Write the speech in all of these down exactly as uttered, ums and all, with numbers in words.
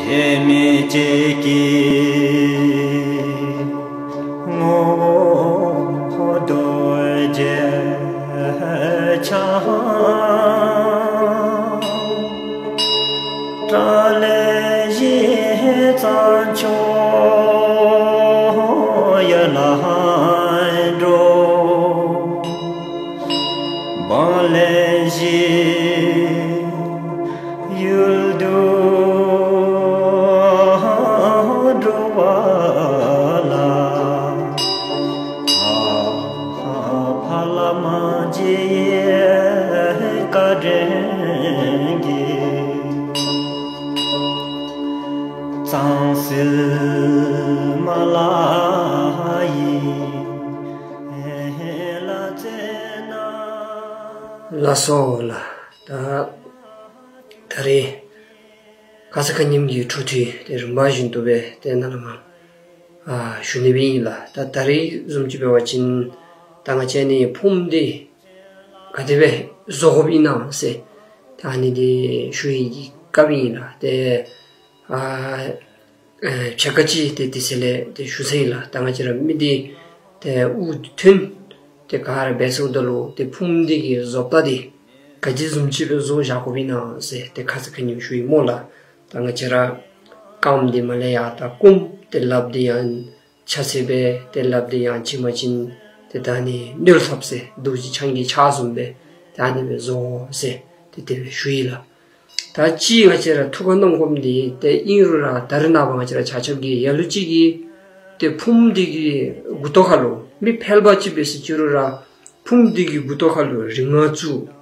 དབྱེར་མེད་གཅིག་གི་ངོ་བོ་རྡོ་རྗེ་འཆང་། སྐྲ་ལེན་བཞི་རྩྭ་མཆོག་ཡར་ལ་འགྲོ། བང་ལེན་བཞི་ཡུལ་དུ་འགྲོ་བ་ལ། ཕ་ལ་མ་འཇིགས་བཀའ་དྲིན་གྱིས། གཙང་སེལ་མ་ལ་ཡི་ལ་ཚེ་ན། ལགས་སོ་ལགས། ད་ད་རེས་ཁ་ཙ་ཁ་ཉིནམ་གྱི་འཕྲོ་མཐུད་དེ་རིམ་པ་བཞིན་དུ་སྦེ་དེ་ནང་ལས་མར་ཨ་ཞུ་ནི་སྦེ་ཨིན་ལགས། ད་ད་རེས་བཟུམ་ཅིག་འབད་བ་ཅིན་ད་ང་བཅས་ནི་ཕུངམ་འདི་ག་དེ་སྦེ་བཟོ་དགོཔ་ཨིན་ན་ཟེར་ད་ཨ་ནི་འདི་ཞུ་ནི་གི་སྐབས་ཨིན་ལགས། ཏེ་ཨ་ཨེ་ཕྱེད་ཀ་ཅིག་ཏེ་དེ་ཚེ་ལས་ཏེ་ཞུ་ཚར་ཡི་ལགས། ད་ང་བཅས་ར་མི་འདི་ཏེ་དབུགས་ཐུང་ཏེ་ག་ར་འབད་སོངམ་ད་ལུ་ཏེ་ཕུངམ་འདི་གི་བཟོ་ལྟ་འདི་ག་ཅི་བཟུམ་ཅིག་སྦེ་བཟོ་བཞག་དགོཔ་ཨིན་ན་ཟེར་ཏེ་ཁ་ཙ་ཁ་ཉིནམ་ཞུ་ཡི་སྨོ་ལགས། ད་ང་བཅས་ར་རྐངམ་འདི་མར་ལས་ཡར་ད་བསྐུམ། ཏེ་ལགཔ་འདི་ཡང་ཕྱག་འཚལ་སྦེ་ཏེ་ལགཔ་འདི་ཡང་ཅིག་མ་ཅིག་ཏེ་ད་ཨ་ནི་མནོལ་ཐབས་ཟེར་རྡོ་རྗེ་འཆང་གི་ཕྱག་བཟུམ་སྦེ་ད་ཨ་ནི་སྦེ་བཟོ་ཟེར་ཏེ་དེ་སྦེ་ཞུ་ཡི་ལགས། ད་ཅི་ང་བཅས་ར་ཐུགས་ཁར་བསྣམ་དགོཔ་འདི་ཏེ་ཨིན་རུང་ར་ད་རེས་ནངས་པ་ང་བཅས་ར་ཆ་ཁྱབ་ཀྱིས་ལ་ལུ་ཅིག་གིས་ཏེ་ཕུངམ་འདི་གི་མགུ་ཏོ་ཁར་ལུ་མི་ཕལ་པ་ཅིག་འབད་ཟེར་ཅི་རུང་ར་ཕུངམ་འདི་གི་མགུ་ཏོ་ཁར་ལུ་རིགས་ལྔ་བཙུགས།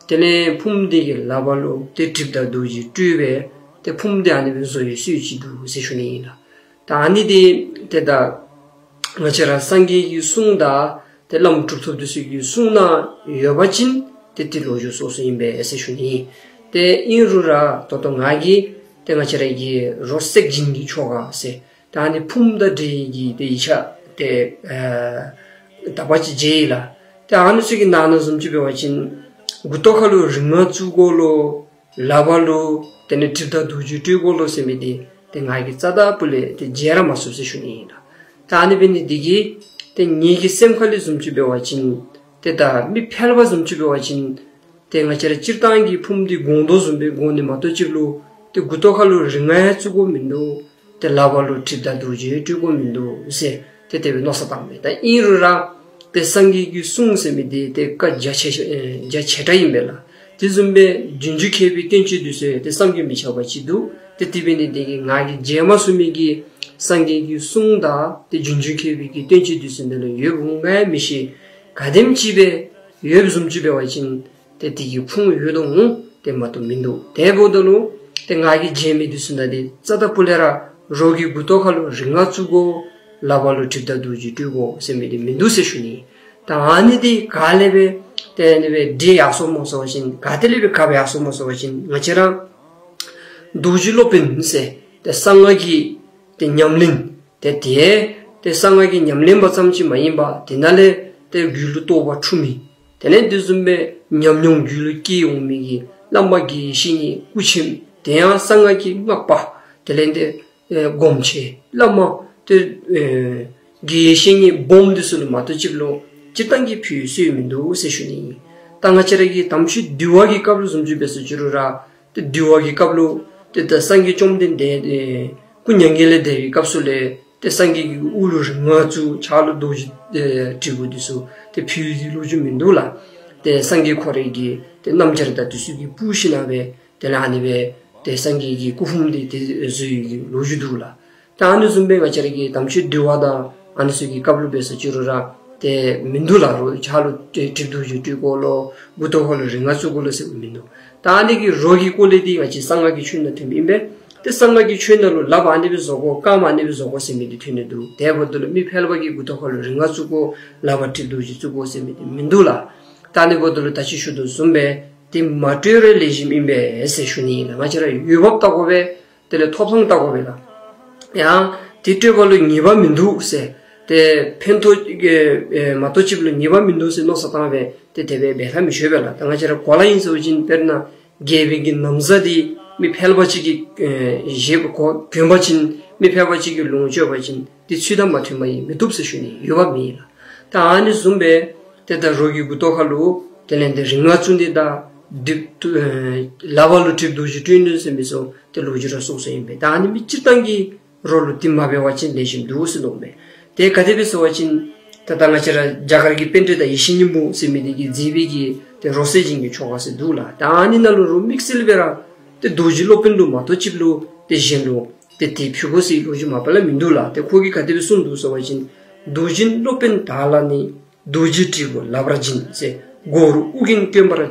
དེ་ལས་ཕུངམ་འདི་གི་ལགཔ་ལུ་ཏེ་དྲིལབུ་དང་རྡོ་རྗེ་སྤྲོད་སྦེ་ཏེ་ཕུངམ་འདི་ཨ་ནི་སྦེ་བཟོ་བའི་སྲོལ་ཅིག་འདུག་ཟེར་ཞུ་ནི་ཨིན་ལགས། ད་ཨ་ནི་འདི་ཏེ་ད་ང་བཅས་ར་སངས་རྒྱས་ཀྱི་གསུང་དང་ཏེ་བླམ་གྲུབ་ཐོབ་འདི་ཚུ་གི་གསུང་ནང་ཡོད་པ་ཅིན་ཏེ་དེ་ལོ་རྒྱུས་སོ་སོ་ཨིན་པས་ཟེར་ཞུ་ནི། ཏེ་ཨིན་རུང་ར་ད་ལྟོ་ང་གིས་ཏེ་ང་བཅས་ར་གི་རོ་སྲེག་སྦྱིན་གྱི་ཆོ་ག་ཟེར་ད་ཨ་ནི་ཕུངམ་དང་འབྲེལ་གྱི་ཏེ་ཡིག་ཆ་ཏེ་ཨ་དག་པ་ཅིག་མཇལ་ཡི་ལགས། ཏེ་ཨ་ནི་ཚུ་གི་ནང་ན་བཟུམ་ཅིག་འབད་བ་ཅིན་མགུ་ཏོ་ཁར་ལུ་རིགས་ལྔ་བཙུགས་དགོ་ལོ། ལགཔ་ལུ་དེ་ལས་དྲིལབུ་དང་རྡོ་རྗེ་སྤྲོད་དགོ་ལོ་ཟེར་མི་འདི་ཏེ་ང་གིས་རྩ་དང་སྤུ་ལས་ཏེ་མཇལ་ར་མ་ཚུགས་ཟེར་ཞུ་ནི་ཨིན་ལགས། ད་ཨ་ནི་འབད་ནི་འདི་གིས་ཏེ་ངེ་གི་སེམས་ཁ་ལས་བཟུམ་ཅིག་འབད་བ་ཅིན་ཏེ་ད་མི་ཕལ་པ་བཟུམ་ཅིག་འབད་བ་ཅིན་ཏེ་ང་བཅས་ར་སྤྱིར་བཏང་གི་ཕུངམ་འདི་གོང་དུ་བཟུམ་སྦེ་གོང་ནི་མ་གཏོགས་ཅིག་ལུ་ཏེ་མགུ་ཏོ་ཁར་ལུ་རིགས་ལྔ་ཡང་བཙུགས་དགོཔ་མིན་འདུག། ཏེ་ལགཔ་ལུ་དྲིལབུ་དང་རྡོ་རྗེ་སྤྲོད་དགོཔ་མིན་འདུག་ཟེར་ཏེ་དེ་སྦེ་མནོ་བསམ་བཏངམ་མས། ད་ཨིན་རུང་ར་ཏེ་སངས་རྒྱས་ཀྱི་གསུང་ཟེར་མི་འདི་ཏེ་བཀའ་རྒྱ་ཆེ་ཨེ་རྒྱ་ཆེ་དྲགས་ཨིན་པས་ལགས། དེ་བཟུམ་སྦེ་རྗེས་འཇུག་མཁས་པའི་བསྟན་བཅོས་འདི་ཚུ་ཏེ་བསམ་གྱིས་མི་ཁྱབ་པ་ཅིག་འདུག། ཏེ་དེ་འབད་ནི་འདི་གིས་ང་གིས་མཇལ་མ་ཚུགས་མི་གི་སངས་རྒྱས་ཀྱི་གསུང་དང་ཏེ་རྗེས་འཇུག་མཁས་པའི་གི་བསྟན་བཅོས་འདི་ཚུ་འདི་ལུ་ཡོདཔ་འོང་ག་ཡང་མི་ཤེས། ག་དེམ་ཅིག་སྦེ་ཡོདཔ་བཟུམ་ཅིག་འབད་བ་ཅིན་ཏེ་དེ་གི་ཕུང་ཡོད་དོ་འོང་། དེ་མ་གཏོགས་མིན་འདུག། དེ་འབདཝ་ད་ལུ་ཏེ་ང་གིས་མཇལ་མི་འདི་ཚུ་ནང་འདི་རྩ་དང་སྤུ་ལས་ར་རོ་གི་མགུ་ཏོ་ཁར་ལུ་རིགས་ལྔ་བཙུགས་དགོ། ལགཔ་ལུ་དྲིལབུ་དང་རྡོ་རྗེ་སྤྲོད་དགོ་ཟེར་མི་འདི་མིན་འདུག་ཟེར་ཞུ་ནི། ད་ཨ་ནི་འདི་ག་ལས་སྦེ་ཏེ་ཨ་ནི་སྦེ་འདྲེས་ཡར་སོངམ་སྨོ་ཟེར་བ་ཅིན་ག་ཏེ་ལས་སྦེ་གབ་ཡར་སོངམ་སྨོ་ཟེར་བ་ཅིན་ང་བཅས་ར་རྡོ་རྗེ་སློབ་དཔོན་ཟེར་ཏེ་གསང་སྔགས་ཀྱི་ཏེ་ཉམས་ལེན་ཏེ་དེ་ཏེ་གསང་སྔགས་ཀྱི་ཉམས་ལེན་པ་ཙམ་ཅིག་མ་ཡིན་པར་དེ་ནང་ལས་ཏེ་རྒྱུད་ལུ་རྟོགས་པ་འཁྲུངས་མི་དེ་ལས་དེ་བཟུམ་སྦེ་ཉམས་མྱོང་རྒྱུད་ལུ་སྐྱེས་འོང་མི་གི་བླ་མ་དགེ་བའི་བཤེས་གཉེན་སྐུ་ཆེན་དེ་ཡང་གསང་སྔགས་ཀྱི་སྔགས་པ་དེ་ལས་ཏེ་ཨེ་སྒོམ་ཆེན་བླ་མ་ཏེ་ཨེ་དགེ་བའི་བཤེས་གཉེན་སྦོམ་འདི་ཚུ་ལུ་མ་གཏོགས་ཅིག་ལུ་སྤྱིར་བཏང་གི་ཕུལ་སྲོལ་མིན་འདུག་ཟེར་ཞུ་ནི་ཨིན། ད་ང་བཅས་ར་གི་དམ་ཆོས་འདུལ་བ་གི་སྐབས་ལུ་བཟུམ་ཅིག་འབད་ཟེར་ཅི་རུང་ར་ཏེ་འདུལ་བ་གི་སྐབས་ལུ་ཏེ་ད་སངས་རྒྱས་བཅོམ་ལྡན་འདས་ཨེ་སྐུ་མྱ་ངན་ལས་འདས་པའི་སྐབས་སུ་ལས་ཏེ་སངས་རྒྱས་ཀྱི་དབུ་ལུ་རིགས་ལྔ་བཙུགས། ཕྱག་ལུ་རྡོ་རྗེ་ཨེ་དྲིལ་བུ་འདི་ཚུ་ཏེ་ཕུལ་ཏེ་ལོ་རྒྱུས་མིན་འདུག་ལགས། ཏེ་སངས་རྒྱས་ཁོ་རའི་གི་ཏེ་སྣམ་སྦྱར་དང་འདི་ཚུ་གིས་སྤུར་ཞིནམ་ལས་ཏེ་ལས་ཨ་ནི་སྦེ་ཏེ་སངས་རྒྱས་ཀྱི་སྐུ་ཕུང་འདི་ཏེ་བཟོ་བའི་གི་ལོ་རྒྱུས་འདུག་ལགས། ད་ཨ་ནི་བཟུམ་སྦེ་ང་བཅས་ར་གི་དམ་ཆོས་འདུལ་བ་དང་ཨ་ནི་ཚུ་གི་སྐབས་ལུ་འབད་ཟེར་ཅི་རུང་ར་ཏེ་མིན་འདུག་ལགས། རོ་ཕྱག་ལུ་ཏེ་དྲིལབུ་རྡོ་རྗེ་སྤྲོད་དགོ་ལོ། མགུ་ཏོ་ཁར་ལུ་རིགས་ལྔ་བཙུགས་དགོ་ལོ་ཟེར་མིན་འདུག། ད་ཨ་ནི་གི་རོ་གི་སྐོར་ལས་འདི་ང་བཅས་གསང་སྔགས་ཀྱི་ཆོས་ནང་ཐོནམ་ཨིན་པས། ཏེ་གསང་སྔགས་ཀྱི་ཆོས་ནང་ལུ་ལགཔ་ཨ་ནི་སྦེ་བཟོ་དགོ་རྐངམ་ཨ་ནི་སྦེ་བཟོ་དགོ་ཟེར་མི་འདི་ཐོན་ནི་འདུག། དེ་འབདཝ་ད་ལུ་མི་ཕལ་པ་གིས་མགུ་ཏོ་ཁར་ལུ་རིགས་ལྔ་བཙུགས་དགོ་ལགཔ་དྲིལབུ་རྡོ་རྗེ་བཙུགས་དགོ་ཟེར་མི་འདི་མིན་འདུག་ལགས། ད་ཨ་ནི་འབདཝ་ད་ལུ་ད་ཅི་ཞུ་དོ་བཟུམ་སྦེ་ཏེ་མ་སྤྲོད་རུང་ལེགས་ཤོམ་ཨིན་པས་ཟེར་ཞུ་ནི་ཨིན་ལགས། ང་བཅས་ར་འོས་འབབ་བལྟ་དགོ་པས། དེ་ལས་ཐོབ་ཐང་བལྟ་དགོ་པས་ལགས། ཡང་ཏེ་སྤྲོད་པ་ལུ་ཉེས་པ་མིན་འདུག་ཟེར་ཏེ་ཕན་ཐོགས་ཨེ་ཨེ་མ་གཏོགས་ཅིག་ལུ་ཉེས་པ་མིན་འདུག་ཟེར་མནོ་བསམ་བཏང་སྦེ་ཏེ་དེ་སྦེ་འབད་ལྷག་མི་ཆོག་པས་ལགས། ད་ང་བཅས་ར་གོ་ལ་ཨིན་ཟེར་བ་ཅིན་དཔེར་ན་ རྒྱལ་པོའི་གི་ན་བཟའ་འདི་མི་ཕལ་པ་ཅིག་གིས་ཨེ་བཞེས་པ་གོ་གྱོན་པ་ཅིན་མི་ཕལ་པ་ཅིག་གིས་ལོངས་སྤྱོད་པ་ཅིན་འདི་ཚུལ་དང་མ་མཐུན་པ་ཨིན། མི་བཏུབ་ཟེར་ཞུ་ནི། ཡོད་པ་མེན་ལགས། ད་ཨ་ནི་བཟུམ་སྦེ་ཏེ་ད་རོ་གི་མགུ་ཏོ་ཁ་ལུ་དེ་ལས་ཏེ་རིགས་ལྔ་བཙུགས་ནི་དང་གྲིབ་ཨེ་ལག་པ་ལུ་གྲིབ་རྡོ་རྗེ་སྤྲོད་ནི་ཟེར་མི་ཚུ་ཏེ་ལོ་རྒྱུས་ར་སོ་སོ་ཨིན་པས། ད་ཨ་ནི་མི་སྤྱིར་བཏང་གི་རོ་ལུ་དེ་མ་འབད་བ་ཅིན་ལེགས་ཤོམ་འདུག་ཟེར་མནོཝ་མས། ཏེ་ག་དེ་སྦེ་ཟེར་བ་ཅིན་ད་ད་ང་བཅས་ར་རྒྱ་གར་གྱི་པཎྜི་ཏ་ཡེ་ཤེས་སྙིང་པོ་ཟེར་མི་འདི་གིས་མཛད་པའི་གི་ཏེ་རོ་གསལ་སྦྱིན་གྱི་ཆོ་ག་ཟེར་འདུག་ལགས། ད་ཨ་ནི་ནང་ལུ་རོ་དམིགས་བསལ་སྦེ་ར་ཏེ་རྡོ་རྗེ་སློབ་དཔོན་ལུ་མ་གཏོགས་ཅིག་ལུ་ཏེ་གཞན་ལུ་ཏེ་དེ་ཕུལ་དགོ་ཟེར་ལོ་རྒྱུས་མ་པ་ལས་མིན་འདུག་ལགས། ཏེ་ཁོ་གིས་ག་དེ་སྦེ་གསུངས་འདུག་ཟེར་བ་ཅིན་རྡོ་རྗེ་སློབ་དཔོན་དག་ལ་ནི། རྡོ་རྗེ་དྲིལ་བུ་ལག་པར་སྦྱིན་ཟེར། མགོ་རུ་དབུ་རྒྱན་བསྐོན་པར་བྱ་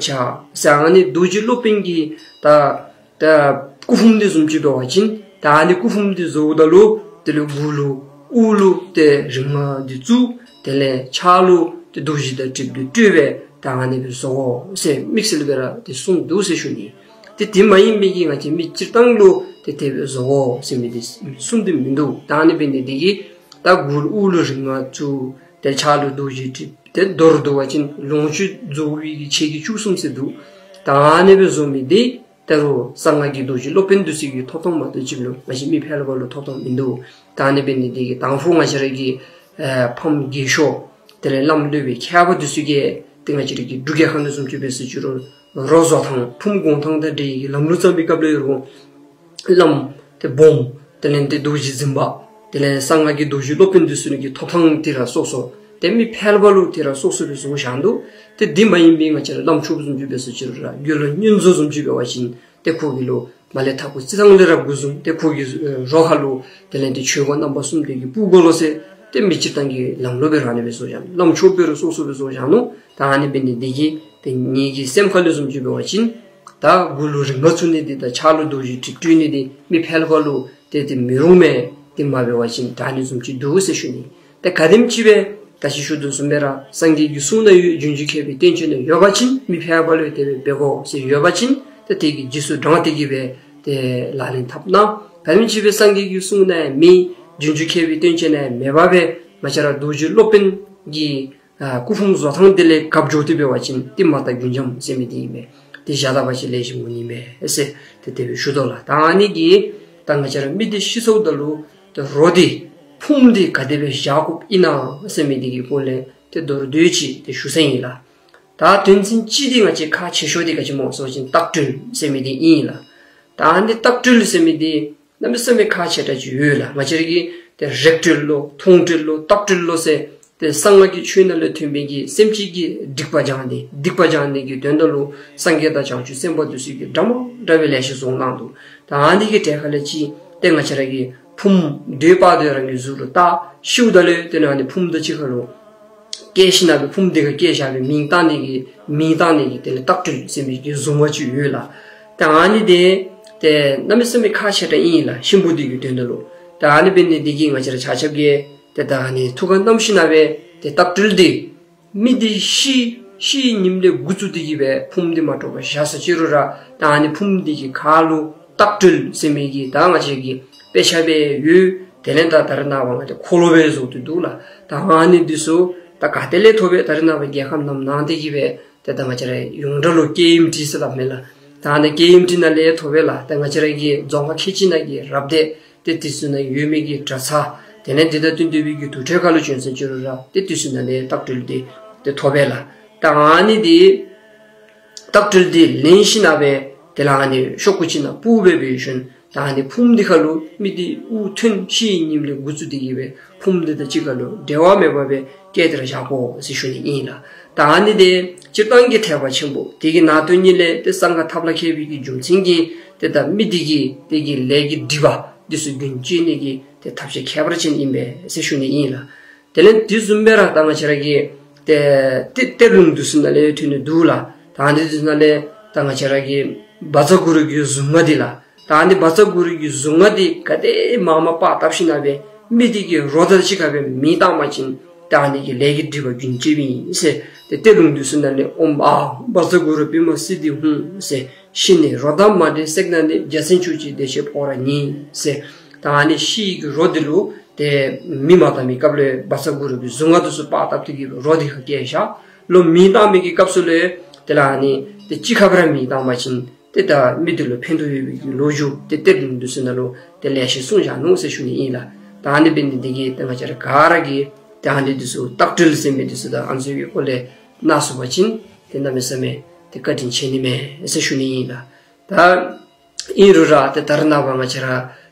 ཟེར། ཨ་ནི་རྡོ་རྗེ་སློབ་དཔོན་གྱི་ད་ད་སྐུ་ཕུང་འདི་བཟུམ་ཅིག་འབད་བ་ཅིན་ད་ཨ་ནི་སྐུ་ཕུང་འདི་བཟོཝ་ད་ལུ་དེ་ལས་མགུ་ལུ་དབུ་ལུ་ཏེ་རིགས་ལྔ་འདི་བཙུགས། དེ་ལས་ཕྱག་ལུ་ཏེ་རྡོ་རྗེ་དང་དྲིལ་བུ་འདི་སྤྲོད་སྦེ་ད་ཨ་ནི་སྦེ་བཟོ་དགོ་ཟེར་དམིགས་བསལ་སྦེ་ར་ཏེ་གསུངས་འདུག་ཟེར་ཞུ་ནི། ཏེ་དེ་མ་ཡིན་པའི་གི་ང་བཅས་མི་སྤྱིར་བཏང་ལུ་ཏེ་དེ་སྦེ་བཟོ་དགོ་ཟེར་མི་འདི་གསུངས་ཏེ་མིན་འདུག། ད་ཨ་ནི་འབད་ནི་འདི་གིས་ད་མགུ་ལུ་དབུ་ལུ་རིགས་ལྔ་བཙུགས། ཏེ་ཕྱག་ལུ་རྡོ་རྗེ་དྲིལ། ཏེ་མདོར་བསྡུ་བ་ཅིན་ལོངས་སྤྱོད་རྫོགས་པའི་གི་ཆེད་ཀྱི་བཅུ་གསུམ་ཟེར་འདུག། ད་ཨ་ནི་སྦེ་བཟོ་མི་འདི་ད་རུང་གསང་སྔགས་ཀྱི་རྡོ་རྗེ་སློབ་དཔོན་འདི་ཚུ་གི་ཐོབ་ཐང་མ་གཏོགས་ཅིག་ལུ་ང་བཅས་མི་ཕལ་པ་ལུ་ཐོབ་ཐང་མིན་འདུག། ད་ཨ་ནི་འབད་ནི་འདི་གིས་དང་ཕུ་ང་བཅས་ར་གི་ཨེ་ཕམ་རྒས་ཤོས་དེ་ལས་བླམ་སློབ་དཔོན་མཁས་པ་འདི་ཚུ་གིས་ཏེ་ང་བཅས་ར་གི་འབྲུག་རྒྱལ་ཁབ་ནང་བཟུམ་ཅིག་འབད་ཟེར་ཅི་རུང་རོ་བཟོ་ཐངས་ཕུང་སྐོང་ཐངས་དང་འབྲེལ་གྱི་ལམ་ལུགས་བརྩམ་པའི་སྐབས་ལུ་ཡང་རོ་བླམ་ཏེ་སྦོམ་དེ་ལས་ཏེ་རྡོ་རྗེ་འཛིན་པ་དེ་ལས་གསང་སྔགས་ཀྱི་རྡོ་རྗེ་སློབ་དཔོན་འདི་ཚུ་ནི་གི་ཐོབ་ཐངས་དེ་ར་སོ་སོ། ཏེ་མི་ཕལ་པ་ལུ་དེ་ར་སོ་སོ་སྦེ་བཟོ་བཞག་འདུག། ཏེ་འདི་མ་ཡིན་པའི་ང་བཅས་ར་བླམ་ཆོསཔ་བཟུམ་ཅིག་འབད་ཟེར་ཅི་རུང་ར་དགེ་སློང་བསྙེན་རྫོགས་བཟུམ་ཅིག་འབད་བ་ཅིན་ཏེ་ཁོ་གི་ལུ་མ་ལས་ཐག་གུ་རྩི་ཐངས་ལས་ར་འགོ་བཟུང་། ཏེ་ཁོ་གི་ཨེ་རོ་ཁ་ལུ་དེ་ལས་ཏེ་ཆོས་གོས་རྣམ་པ་གསུམ་དེ་གིས་སྤུབ་དགོ་ལོ་ཟེར་ཏེ་མི་སྤྱིར་བཏང་གི་ལམ་ལུགས་སྦེ་ར་ཨ་ནི་སྦེ་བཟོ་བཞག། བླམ་ཆོསཔ་འབད་རུང་སོ་སོ་སྦེ་བཟོ་བཞག་ནུག། ད་ཨ་ནི་འབད་ནི་འདི་གིས་ཏེ་ངེ་གི་སེམས་ཁ་ལུ་བཟུམ་ཅིག་འབད་བ་ཅིན་ད་མགུ་ལུ་རིགས་ལྔ་བཙུགས་ནི་འདི་དང་ཕྱག་ལུ་རྡོ་རྗེ་དྲིལ་སྤྲོད་ནི་འདི་མི་ཕལ་པ་ལུ་ཏེ་དེ་མི་རུང་མས། དེ་མ་འབད་བ་ཅིན་ད་ཨ་ནི་བཟུམ་ཅིག་འདུག་ཟེར་ཞུ་ནི། ཏེ་ག་དེམ་ཅིག་སྦེ་ད་ཅི་ཞུ་དོ་བཟུམ་སྦེ་ར་སངས་རྒྱས་ཀྱི་གསུང་ནང་ཡོད། རྗེས་འཇུག་མཁས་པའི་བསྟན་བཅོས་ནང་ཡོད་པ་ཅིན་མི་ཕལ་པ་ལུ་དེ་སྦེ་འབད་དགོ་ཟེར་ཡོད་པ་ཅིན་ཏེ་དེ་གི་རྗེས་སུ་འབྲང་སྟེ་གིས་སྦེ་ཏེ་ལག་ལེན་འཐབ་ན། ག་དེམ་ཅིག་སྦེ་སངས་རྒྱས་ཀྱི་གསུང་ནང་མེད། རྗེས་འཇུག་མཁས་པའི་བསྟན་བཅོས་ནང་མེད་པ་སྦེ་ང་བཅས་ར་རྡོ་རྗེ་སློབ་དཔོན་གྱི་ཨ་སྐུ་ཕུང་བཟོ་ཐངས་དེ་ལས་གབ་འགྱོ་སྟེ་འབད་བ་ཅིན་ཏེ་མ་དག་རྒྱུན་འབྱམས་ཟེར་མི་འདི་ཨིན་མས། ཏེ་བཞག་ད་པ་ཅིན་ལེགས་ཤོམ་འོང་ནི་མས་ཟེར་ཏེ་དེ་སྦེ་ཞུ་དོ་ལགས། ད་ཨ་ནི་གིས་ད་ང་བཅས་ར་མི་འདི་ཤི་སོངམ་ད་ལུ་ཏེ་རོ་འདི་ཕུངམ་འདི་ག་དེ་སྦེ་བཞག་དགོཔ་ཨིན་ན་ཟེར་མི་འདི་གི་སྐོར་ལས་ཏེ་མདོར་བསྡུས་ཅིག་ཏེ་ཞུ་ས་ཨིན་ལགས། ད་དོན་ཚན་གཅིག་འདི་ང་བཅས་ཁག་ཆེ་ཤོས་འདི་ག་ཅི་སྨོ་ཟེར་བ་ཅིན་བཏགས་གྲོལ་ཟེར་མི་འདི་ཨིན་ལགས། ད་ཨ་ནི་བཏགས་གྲོལ་ཟེར་མི་འདི་གནམ་མེད་ས་མེད་ཁག་ཆེ་དྲགས་ཅིག་ཡོད་ལགས། ང་བཅས་ར་གིས་ཏེ་རེག་གྲོལ་ལོ་མཐོང་གྲོལ་ལོ་བཏགས་གྲོལ་ལོ་ཟེར་ཏེ་གསང་སྔགས་ཀྱི་ཆོས་ནང་ལས་ཐོན་པའི་གི་སེམས་ཅན་གྱི་སྡིག་པ་སྦྱང་ནི་སྡིག་པ་སྦྱང་ནི་གི་དོན་དག་ལུ་སངས་རྒྱས་དང་བྱང་ཆུབ་སེམས་དཔའ་འདི་ཚུ་གིས་འདྲ་མ་འདྲ་བའི་ལེ་ཤ་གསུངས་གནང་འདུག། ད་ཨ་ནི་གི་གྲས་ཁ་ལས་ཅིག་ཏེ་ང་བཅས་ར་གི་ཕུངམ་འདོད་པ་དེ་རང་གི་གཟུགས་ལུ་བཏགས། ཤིཝ་ད་ལུ་ཏེ་ཨ་ནི་ཕུངམ་དང་གཅིག་ཁར་ལུ་བཀལ་ཞིནམ་ལས་ཕུངམ་འདི་ཁར་བཀལ་བཞག་པའི་མེ་བཏང་ནི་གི་མེ་བཏང་ནི་གི་དེ་ལས་བཏགས་གྲོལ་ཟེར་མི་གི་གཟུངས་སྔགས་ཅིག་ཡོད་ལགས། ད་ཨ་ནི་འདི་ཏེ་གནམ་མེད་ས་མེད་ཁག་ཆེ་དྲགས་ཨིན་ལགས། གཤིན་པོ་འདི་གི་དོན་དག་ལུ། ད་ཨ་ནི་འབད་ནི་འདི་གིས་ང་བཅས་ར་ཆ་ཁྱབ་ཀྱིས་ཏེ་ད་ཨ་ནི་ཐུགས་ཁར་བསྣམས་ཞིནམ་ལས་ཏེ་བཏགས་གྲོལ་འདི་མི་འདི་ཤི་ཤི་ཉིནམ་ལས་འགོ་བཙུགས་ཏེ་གིས་སྦེ་ཕུངམ་འདི་མ་གྲོལ་བར་བཞག་ཟེར་ཅི་རུང་ར་ད་ཨ་ནི་ཕུངམ་འདི་གི་ཁ་ལུ་བཏགས་གྲོལ་ཟེར་མི་གི་ད་ང་བཅས་ཀྱི་དཔེ་ཆ་སྦེ་ཡོད། དེ་ལས་ད་ད་རེས་ནངས་པ་ང་བཅས་འཁོར་ལོ་སྦེ་བཟོ་སྟེ་འདུག་ལགས། ད་ཨ་ནི་འདི་ཚུ་ད་ག་ཏེ་ལས་ཐོབ་པས། ད་རེས་ནངས་པ་རྒྱལ་ཁབ་རྣམས་ནང་འདི་གིས་སྦེ་ཏེ་ད་ང་བཅས་ར་ཡོངས་གྲགས་ལུ་ཀེ་ཨེམ་ཊི་ཟེར་སླབ་མས་ལགས། ད་ཨ་ནི་ཀེ་ཨེམ་ཊི་ནང་ལས་ཐོབ་པས་ལགས། ད་ང་བཅས་ར་གི་རྫོང་ཁག་ཁལ་གཅིག་ནང་གི་རབ་སྡེ་ཏེ་དེ་ཚུ་ནང་ཡོད་མི་གི་གྲྭ་ཚང་དེ་ལས་འདི་དང་བསྟུན་ཏེ་སྦེ་གི་དུར་ཁྲོད་ཁ་ལུ་བྱོན་ཟེར་ཅི་རུང་ར་ཏེ་དེ་ཚུ་ནང་ལས་བཏགས་གྲོལ་འདི་ཏེ་ཐོབ་པས་ལགས། ད་ཨ་ནི་འདི་བཏགས་གྲོལ་འདི་ལེན་ཞིནམ་ལས་དེ་ལས་ཨ་ནི་ཤོག་གུ་ཅིག་ནང་སྤུབ་སྦེ་འབད་ཞིནམ་ད་ཨ་ནི་ཕུངམ་འདི་ཁ་ལུ་མི་འདི་དབུགས་ཐོན་ཤི་ཉིནམ་ལས་འགོ་བཙུགས་ཏེ་གིས་སྦེ་ཕུངམ་འདི་དང་གཅིག་ཁར་ལུ་འབྲལ་བ་མེད་པར་སྦེ་བཀལ་ཏེ་ར་བཞག་དགོ་ཟེར་ཞུ་ནི་ཨིན་ལགས། ད་ཨ་ནི་འདི་སྤྱིར་བཏང་གི་ཐེག་པ་ཆེན་པོ་དེ་གི་ནང་དོན་ཉིད་ལས་ཏེ་གསང་སྔགས་ཐབས་ལ་མཁས་པའི་གི་རྒྱུ་མཚན་གྱིས་ཏེ་ད་མི་འདི་གི་དེ་གི་ལས་ཀྱི་སྒྲིབ་པ་འདི་ཚུ་རྒྱུན་གཅོད་ནི་གི་ཏེ་ཐབས་ཤེས་ཁྱད་པར་ཅན་ཨིན་པས་ཟེར་ཞུ་ནི་ཨིན་ལགས། དེ་ལས་དེ་བཟུམ་སྦེ་ར་ད་ང་བཅས་ར་གི་ཏེ་ཏེ་གཏེར་ལུང་འདི་ཚུ་ནང་ལས་ཐོན་ནི་འདུག་ལགས། ད་ཨ་ནི་འདི་ཚུ་ནང་ལས་ད་ང་བཅས་ར་གི་བཛྲ་གུ་རུ་གི་གཟུངས་སྔགས་འདི་ལགས། ད་ཨ་ནི་བཛྲ་གུ་རུ་གི་གཟུངས་སྔགས་འདི་ག་དེ་མང་མང་པར་བཏབ་ཞིནམ་ལས་མི་འདི་གི་རོ་དང་གཅིག་ཁར་སྦེ་མེ་བཏང་པ་ཅིན་ད་ཨ་ནི་གི་ལས་ཀྱི་སྒྲིབ་པ་རྒྱུན་གཅོད་པའི་ཨིན་ཟེར། ཏེ་གཏེར་ལུང་འདི་ཚུ་ནང་ལས་ཨོཾ་ཨཱཿ་བཛྲ་གུ་རུ་པདྨ་སིདྡྷི་ཧཱུྃ་ཟེར། ཤི་ནས་རོ་དང་མ་འབྲལ་བསྲེགས་ན་ནི། རྒྱལ་མཚན་ཕྱོགས་ཀྱི་བདེ་གཤེགས་འཕོ་བར་ངེས་ཟེར། ད་ཨ་ནི་ཤི་གི་རོ་འདི་ལུ་ཏེ་མེ་མ་བཏང་མི་སྐབས་ལུ་བཛྲ་གུ་རུ་གི་གཟུངས་སྔགས་འདི་ཚུ་པར་བཏབ་སྟེ་གིས་རོ་འདི་ཁར་བཀལ་བཞག། ལོག་མེ་བཏང་མི་གི་སྐབས་སུ་ལུ་དེ་ལས་ཨ་ནི་ཏེ་གཅིག་ཁར་སྦེ་ར་མེ་བཏང་པ་ཅིན་ ཏེ་ད་མི་འདི་ལུ་ཕན་ཐོགས་ཡོད་པའི་གི་ལོ་རྒྱུས་ཏེ་གཏེར་འདི་ཚུ་ནང་ལུ་ཏེ་ལེ་ཤ་གསུངས་བཞག་ནུག་ཟེར་ཞུ་ནི་ཨིན་ལགས། ད་ཨ་ནི་འབད་ནི་འདི་གིས་ཏེ་ང་བཅས་ར་ག་ར་གིས་ཏེ་ཨ་ནི་འདི་ཚུ་བཏགས་གྲོལ་ཟེར་མི་འདི་ཚུ་ད་ཨ་ནི་ཚུ་གི་སྐོར་ལས་ན་ཟུག་པ་ཅིན་ཏེ་གནམ་མེད་ས་མེད་ཏེ་བཀའ་དྲིན་ཆེ་ནི་མས་ཟེར་ཞུ་ནི་ཨིན་ལགས། ད་ཨིན་རུང་ར་ཏེ་ད་རེས་ནངས་པ་ང་བཅས་ར་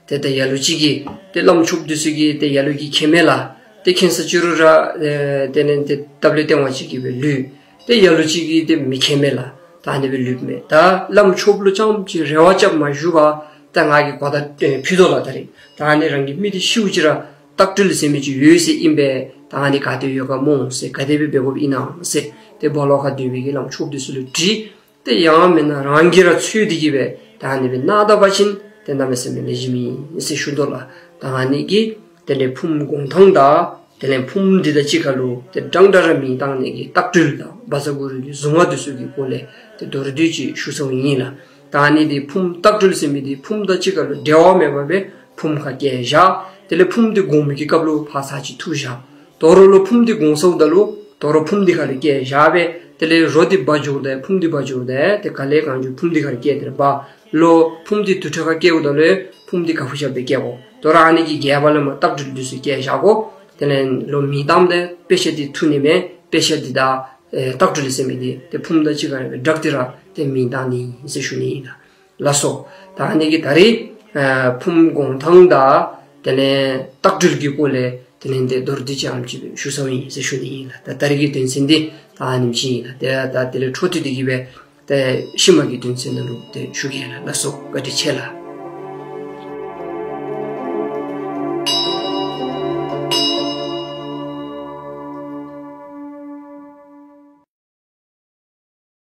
ཏེ་ད་ལ་ལུ་ཅིག་གིས་ཏེ་བླམ་ཆོསཔ་འདི་ཚུ་གིས་ཏེ་ལ་ལུ་གིས་མཁྱེན་མས་ལགས། ཏེ་མཁྱེན་ས་ཅི་རུང་ར་ཨེ་དེ་ལས་ཏེ་སྟབས་ལེགས་ཏེ་ང་བཅས་ཀྱིས་སྦེ་ལུས། ཏེ་ལ་ལུ་ཅིག་གིས་ཏེ་མི་མཁྱེན་མས་ལགས། ད་ཨ་ནི་སྦེ་ལུསཔ་མས། ད་བླམ་ཆོསཔ་ལུ་རྐྱངམ་ཅིག་རེ་བ་རྐྱབ་མ་བཞུགས་པར་ད་ང་གིས་གོ་བརྡ་ཨེ་ཕུལ་དོ་ལགས། ད་རེས་ད་ཨ་ནི་རང་གི་མི་འདི་ཤིཝ་ཅིག་ར་བཏགས་གྲོལ་ཟེར་མི་ཅིག་ཡོད་ཟེར་ཨིན་པས། ད་ཨ་ནི་ག་ཏེ་ཡོད་ག་སྨོ་ཟེར་ག་དེ་སྦེ་འབད་དགོཔ་ཨིན་ན་ཟེར་ཏེ་སྦོ་ལོགས་ཁར་སྡོད་པའི་གི་བླམ་ཆོསཔ་འདི་ཚུ་ལུ་དྲིས། ཏེ་ཡང་མེན་ན་རང་གིས་ར་འཚོལ་ཏེ་གིས་སྦེ་ད་ཨ་ནི་སྦེ་གནང་ད་པ་ཅིན་ཏེ་གནམ་མེད་ས་མེད་ལེགས་ཤོམ་ཨིན་ཟེར་ཞུ་དོ་ལགས། ད་ཨ་ནི་གིས་དེ་ལས་ཕུངམ་སྒོང་ཐང་དང་དེ་ལས་ཕུངམ་འདི་དང་གཅིག་ཁར་ལུ་ཏེ་འདྲན་འདྲ་ར་མིང་བཏགས་ནི་གི་བཏགས་གྲོལ་དང་བཛྲ་གུ་རུ་གི་གཟུངས་སྔགས་འདི་ཚུ་གི་སྐོར་ལས་ཏེ་མདོར་བསྡུས་ཅིག་ཞུ་ཚརཝ་ཨིན་ལགས། ད་ཨ་ནི་འདི་ཕུངམ་བཏགས་གྲོལ་ཟེར་མི་འདི་ཕུངམ་དང་གཅིག་ཁར་ལུ་འབྲལ་བ་མེད་པར་སྦེ་ཕུངམ་ཁར་བསྐྱལ་བཞག། དེ་ལས་ཕུངམ་འདི་སྒོང་མི་གི་སྐབས་ལུ་ཕར་ཚར་ཅིག་འཐུ་བཞག། དོ་རུང་ལུ་ཕུངམ་འདི་སྒོང་སོངམ་ད་ལུ་དོ་རུང་ཕུངམ་འདི་ཁར་ལུ་བསྐྱལ་བཞག་སྦེ་དེ་ལས་རོ་འདི་འབག་འགྱོཝ་ད་ཕུངམ་འདི་འབག་འགྱོཝ་ད་ཏེ་ག་ལས་གང་འགྱོ་ཕུངམ་འདི་ཁར་ལུ་བསྐྱལ་ཏེ་ར་འབག། ལོག་ཕུངམ་འདི་དུར་ཁྲོད་ཁར་བསྐྱལཝ་ད་ལུ་ཕུངམ་འདི་ག་ཕུ་ཤ་སྦེ་བསྐྱལ་དགོ། དོ་རུང་ཨ་ནི་གི་སྒལ་པ་ལས་མར་བཏགས་གྲོལ་འདི་ཚུ་བསྐྱལ་བཞག་དགོ། དེ་ལས་ལོག་མིང་བཏགསམ་ད་དཔེ་ཆ་འདི་འཐུ་ནི་མས། དཔེ་ཆ་འདི་དང་ཨེ་བཏགས་གྲོལ་ཟེར་མི་འདི་ཏེ་ཕུངམ་དང་གཅིག་ཁར་སྦེ་སྦྲགས་ཏེ་ར་ཏེ་མིང་བཏགས་ནི་ཟེར་ཞུ་ནི་ཨིན་ལགས། ལགས་སོ། ད་ཨ་ནི་གིས་ད་རེས་ཨ་ཕུངམ་སྒོང་ཐང་དང་དེ་ལས་བཏགས་གྲོལ་གྱི་སྐོར་ལས་དེ་ལས་ཏེ་མདོར་བསྡུས་ཅིག་ཨ་ནེམ་ཅིག་སྦེ་ཞུ་ཚརཝ་ཨིན་ཟེར་ཞུ་ནི་ཨིན་ལགས། ད་ད་རེས་ཀྱི་དོན་ཚན་འདི་ད་ཨ་ནེམ་ཅིག་ཨིན་ལགས། ཏེ་ད་དེ་ལས་འཕྲོ་མཐུད་དེ་གིས་སྦེ་ཏེ་ཤུལ་མ་གི་དོན་ཚན་ནང་ལུ་ཏེ་ཞུ་གེ་ལགས། ལགས་སོ། བཀའ་དྲིན་ཆེ་ལགས།